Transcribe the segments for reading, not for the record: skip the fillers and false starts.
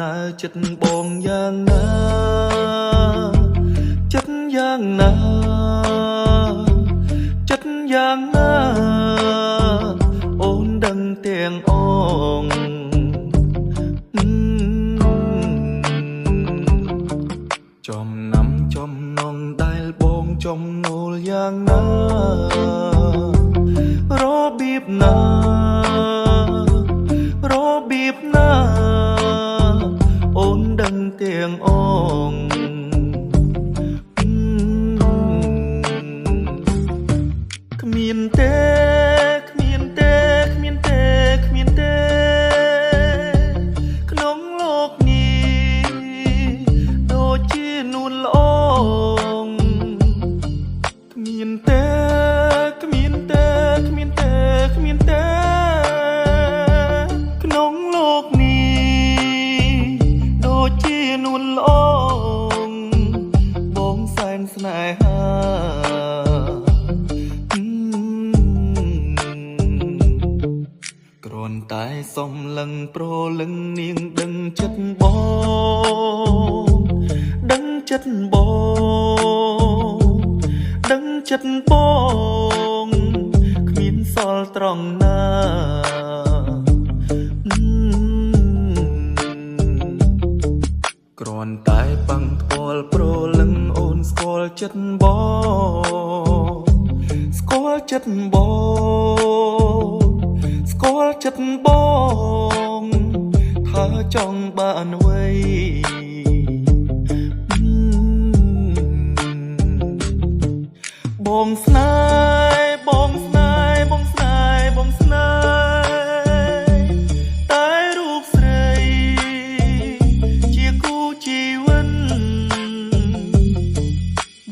ណើចិត្តបងយ៉ាងណាចិត្តយ៉ាងណាចិត្តយ៉ាងណាអូនដឹងទាំងអងចំណាំចំណងដែលបងចំណូលយ៉ាងណារបៀបណារបៀបណាអូនដឹងទាំងអងគ្មានទេគ្មានទេគ្មានទេគ្មានទេក្នុងលោកនេះដូចជានួនល្អងគ្មានទេគ្មានទេគ្មានទេគ្មានទេក្នុងលោកនេះដូចជានួនល្អងបងសែនស្នេហាគ្រាន់តែសំលឹងប្រលឹងនាងដឹងចិត្តបងដឹងចិត្តបងដឹងចិត្តបងគ្មានសល់ត្រង់ណាគ្រាន់តែប៉ឹងថ្ពាល់ប្រលឹងអូនស្គាល់ចិត្តបងស្គាល់ចិត្តបងស្គាល់ចិត្តបងថាចង់បានអ្វីបងស្នេហ៍បងស្នេហ៍បងស្នេហ៍បងស្នេហ៍តែរូបស្រីជាគូជីវិត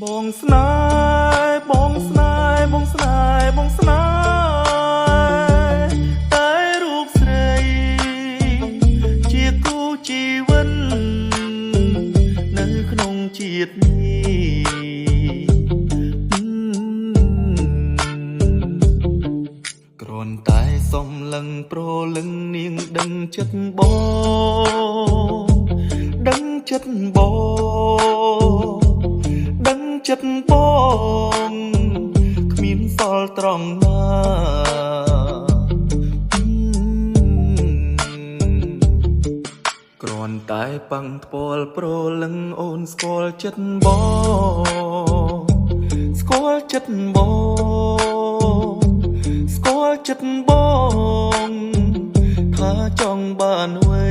បងស្នេហ៍បងស្នេហ៍បងស្នេហ៍បងស្នេហ៍តែរូបស្រីជាគូជីវិតនៅក្នុងជាតិនេះគ្រាន់តែសំលឹងប្រលឹងនាងដឹងចិត្តបងដឹងចិត្តបងដឹងចិត្តបងគ្មានសល់ត្រង់ណាគ្រាន់តែប៉ឹងថ្ពាល់ប្រលឹងអូនស្គាល់ចិត្តបងស្គាល់ចិត្តបងស្គាល់ចិត្តបងថាចង់បានអ្វី